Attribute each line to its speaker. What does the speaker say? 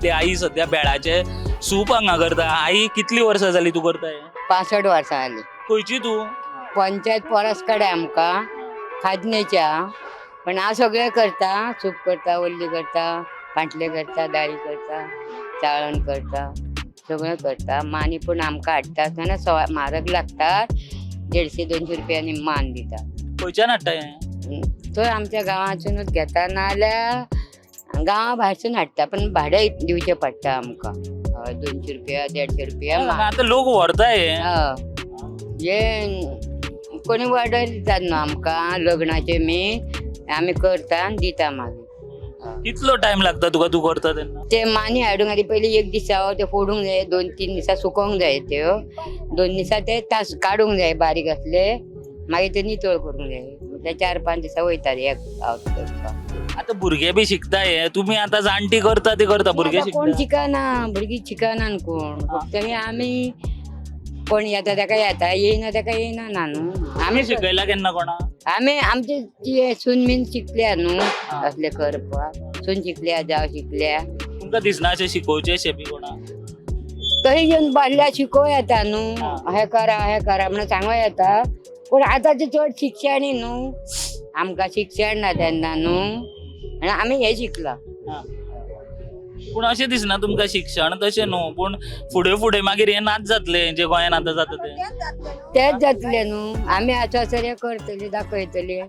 Speaker 1: आपली आई सध्या बेळाचे सूप हांगा करता. आई, कितली वर्सां जाली तूं करता हें?
Speaker 2: 65 वर्सां जाली.
Speaker 1: खंयची तूं?
Speaker 2: पंचायत पोरस कडेन आमकां खाजनेच्या, पण हांव सगळें करता. सूप करता, वल्ली करता, पांटले करता, दाळी करता, चाळण करता, सगळें करता. मानी पूण आमकां हाडटा आसतना सवा म्हारग लागतात, 150-200 रुपयांनी मान दिता.
Speaker 1: खंयच्यान हाडटा हें?
Speaker 2: तो आमच्या गांवांतूनच घेता, नाजाल्यार गांवा भायरसून हाडटा, पण भाडें दिवचें पडटा आमकां. हय, 200 रुपया, 150 रुपया मान.
Speaker 1: आतां लोक व्हरता हें.
Speaker 2: हय, हे कोणी ऑर्डर दितात न्हू आमकां लग्नाचे मी आमी करता आनी दिता मागीर.
Speaker 1: कितलो टायम लागता तुका तूं करता तेन्ना?
Speaker 2: ते मानी हाडूंक आदी पयलीं एक दिसा ते फोडूंक जाय, 2-3 दिसा सुकोवंक जाय त्यो, 2 दिसा ते तास काडूंक जाय बारीक आसले, मागीर ते नितळ करूंक जाय. म्हटल्यार 4-5 दिसा वयतात एक फावट करपाक.
Speaker 1: आतां भुरगे बी शिकता हे, तुमी आतां जाणटी करता ते करता, भुरगे
Speaker 2: आतां कोण
Speaker 1: शिकता.
Speaker 2: शिकना, भुरगीं शिकना न्हू कोण, फक्त हे आमी कोण येता ताका येता, येयना ताका येयना ना न्हू.
Speaker 1: आमी शिकयला केन्ना कोणा?
Speaker 2: आमी आमचे ती सून बीन शिकल्या न्हू असले करपाक, सून शिकल्या, जाव शिकल्या.
Speaker 1: तुमकां दिसना अशें शिकोवचें अशें बी कोणा?
Speaker 2: तरी येवन बाडल्या शिकोवं येता न्हू, हें करा हें करा म्हणून सांगो येता, पूण आतांचें चड शिक्षण न्हू, आमकां शिक्षण ना तेन्ना न्हू, आनी आमी हें शिकलां.
Speaker 1: पूण अशें दिसना तुमकां शिक्षण तशें न्हू, पूण फुडें फुडें मागीर हें नाच जातलें जें गोंयांत आतां जाता तें?
Speaker 2: तेंच जातलें न्हू, आमी आसा सर हें करतली, दाखयतली.